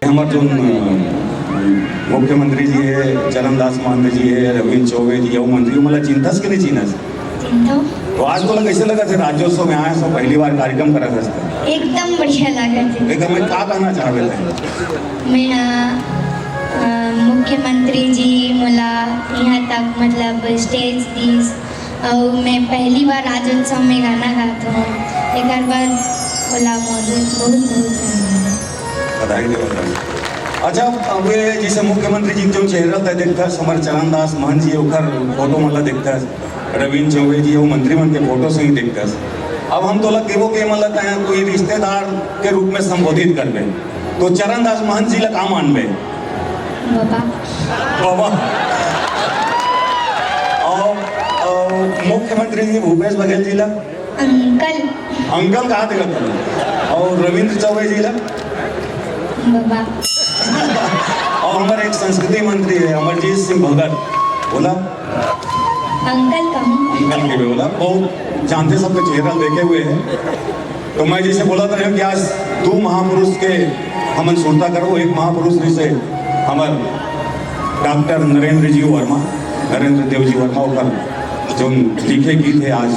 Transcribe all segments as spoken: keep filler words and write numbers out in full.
हमर जोन, अ, मुख्यमंत्री जी हे, चरणदास महंत जी हे, रविंद्र चौबे जी हे, वो मंत्री मन ला चिन्हथस कि नहीं चिन्हस? चिन्हथों। तो आज तोला कैसे लगथे राज्योत्सव में आए हस, पहली बार कार्यक्रम करत हस? एकदम बढ़िया लागत हे। एकर में का कहना चाहबे तैं? मैं, अ, अ, मुख्यमंत्री जी मोला यहाँ तक, मतलब, stage दीस, अउ मैं पहली बार राज्योत्सव में गाना गात हूँ। एकर बर ओला बहुत, बहुत, बहुत धन्यवाद। बधाई देवत हन। अच्छा, अब ये जैसे मुख्यमंत्री जी के जो चेहरा ला देखथस, हमर चरणदास महंत जी, ओकर फोटो मन ला देखथस, रविंद्र चौबे जी, वो मंत्री मन के फोटो संग देखथस। अब हम तोला केबो के मन ला तैं कोई रिश्तेदार के रूप में संबोधित करबे, तो चरणदास महंत जी ला का मानबे? बाबा। बाबा। और, और मुख्यमंत्री जी भूपेश बघेल जी ला? अंकल। अंकल कहा दिला तुमने? और रविंद्र चौबे जी ला? बाबा। और हमारे एक संस्कृति मंत्री है अमरजीत सिंह भगत, बोला? अंकल कहूँ। अंकल के भी बोला, बहुत जानते, सबके चेहरा देखे हुए हैं। तो मैं जैसे बोला था कि आज दो महापुरुष के हमन सुरता करबो, एक महापुरुष जैसे हमर डॉक्टर नरेंद्र जी वर्मा, नरेंद्र देव जी वर्मा, ओकर जो लिखे गीत है आज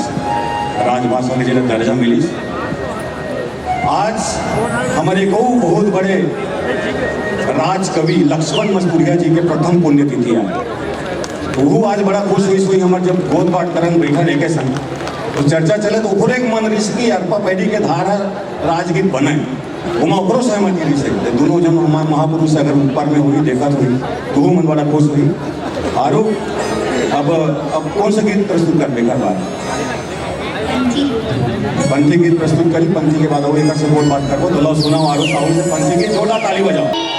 राजभाषा के जेला दर्जा मिलिस। आज हमर एक अउ बहुत बड़े राजकवि लक्ष्मण मस्तुरिया जी के प्रथम पुण्यतिथि आय। वहू आज बड़ा खुश होइस होही, हमर जब गोठ बात करन बइठन एके संग, तो चर्चा चले, तो ओकरे एक मन रहिस कि अरपा पैरी के धार ह राजगीत बने, ओमा ओकरो सहमति रहिस हे। तो दोनों जन हमार महापुरुष अगर ऊपर में होही, देखत होही, तो वो मन बड़ा खुश होही। आरु अब, अब कौन सा गीत प्रस्तुत करबे एकर बाद? पंथी। पंथी गीत प्रस्तुत करी, पंथी के बाद अउ एक से गोठ बात करबो। तो लो सुनाओ आरु साहू से पंथी गीत, जोरदार ताली बजाओ।